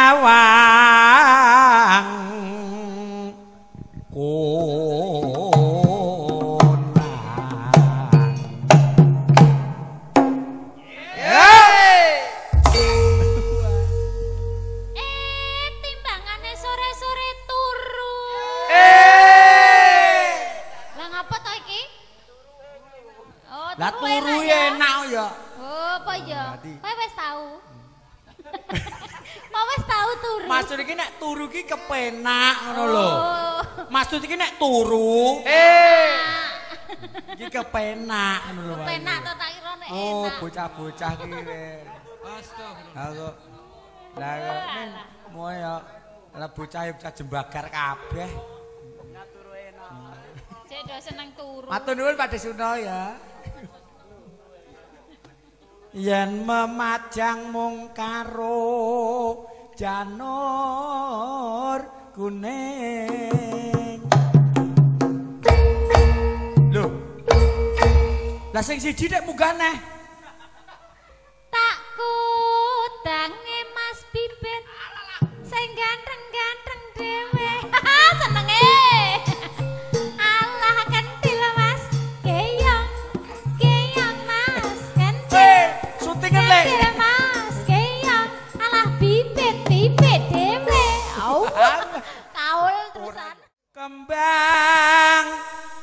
Nyawang konang. Timbangane sore-sore turu. Lah ngapa to iki? Oh, lah turu enak ya. Oh, apa ya? Kowe wis tau. Mau wis tau turu. Maksud iki nek turu iki kepenak ngono lho. Maksud iki nek turu iki kepenak ngono lho. Kepenak to tak kira nek enak. Oh, bocah-bocah iki. Astagfirullah. Lah kok moe ya lah bocah-bocah jembagar kabeh. Turu enak. Cek do seneng turu. Matur nuwun Pak Desuno ya. Yen memajang mung karo janur kuning. Lho. Lah sing siji nek munggah neh. Tak kudange Mas Bibit sing ganteng-ganteng dhewe. Senenge. Alah kentil Mas, geyong. Geyong Mas, kentil. Syutingan lek. Kentil Mas, geyong. Alah bibit-bibit dhewe. Au. Kaul terusan. Kembang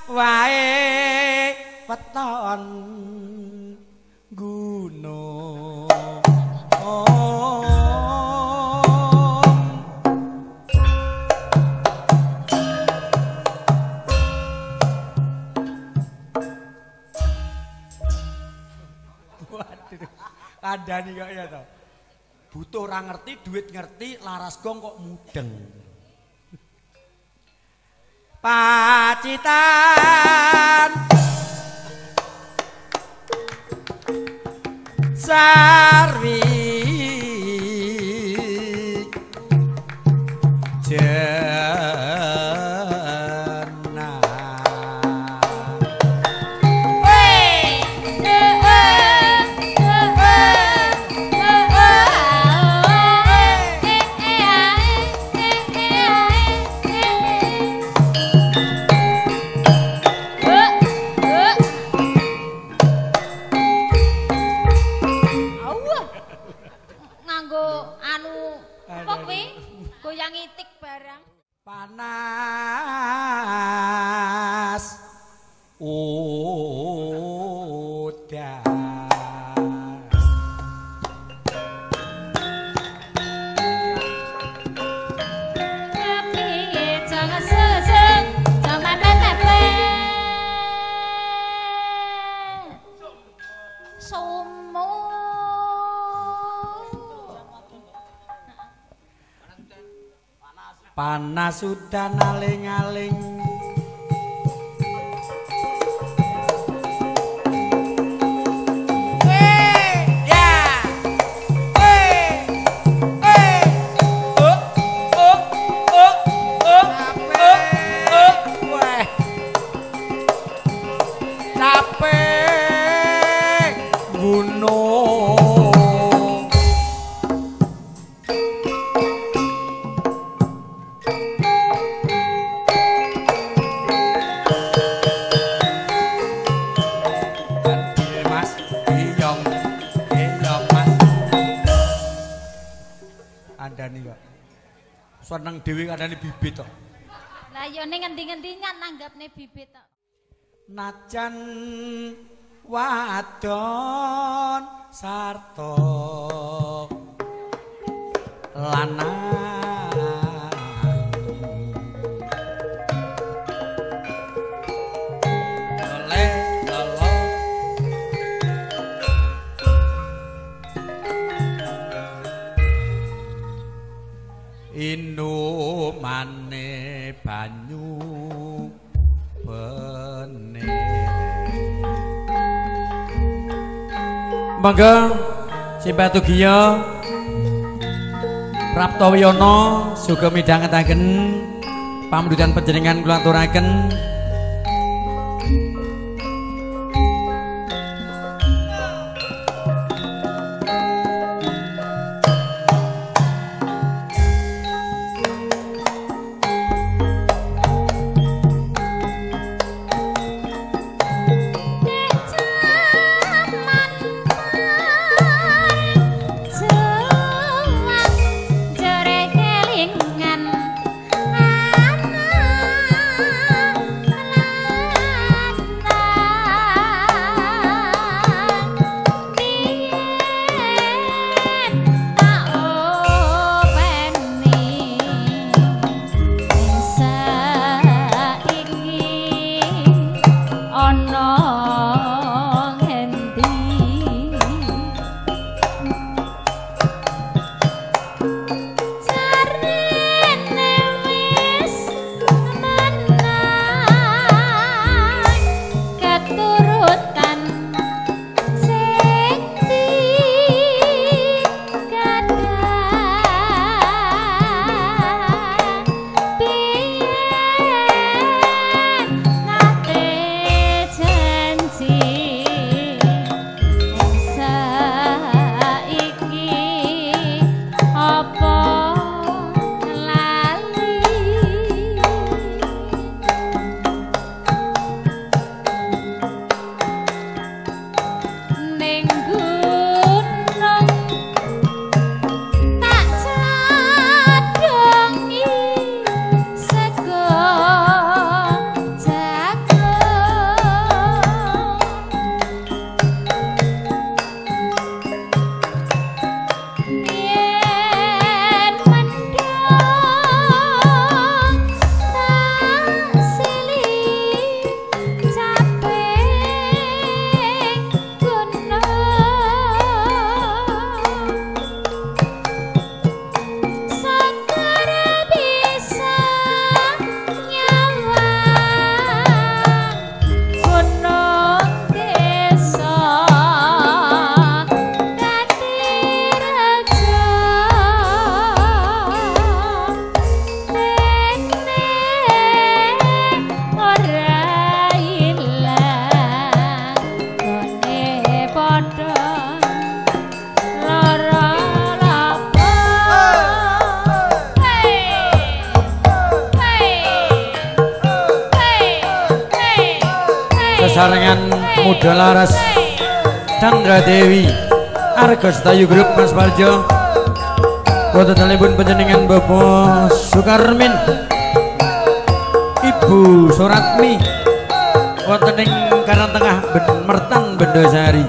wae weton gunung. Waduh, kandhani kok ya to. Butuh ora ngerti, duit ngerti, laras gong kok mudeng. Pacitan Sarwi Jena. Panas udan. Kepiye jangan sesek, jangan mepet-mepet. Sumu. Panas udan aling-aling. Capek gunung. Kandhani kok. Seneng dhewe kandhani bibit kok. Lah ya ning ngendi-ngendi nyak nanggapne bibit kok. Najan wadon sarta lanang oleh lolo inumane banyu bening. Monggo simpatugiya Praptawiyana sugeng midhangetaken pamundhutan panjenengan kula aturaken. Sarengan Muda Laras Chandra Dewi Arga Setayu Group Mas Parjo. Wonten dalemipun panjenengan Bapak Sukarmin, Ibu Suratmi wonten ing Karang Tengah Mertan Bendosari.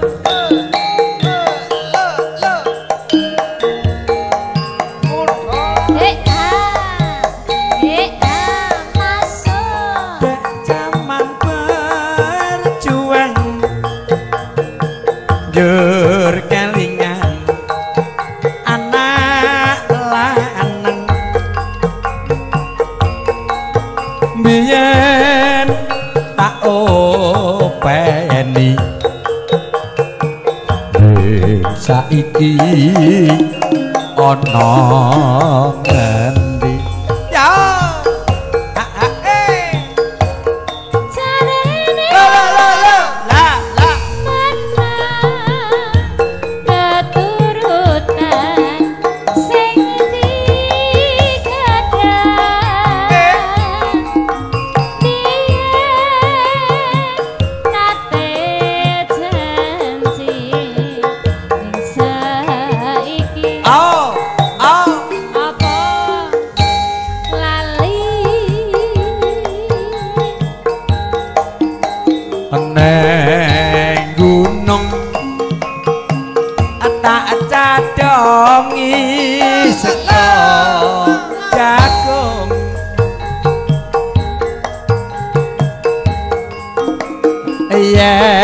Jur kelingan anak lanang biyen tak openi saiki ana ngendi ya. Neng gunung tak cadongi sego jagung yen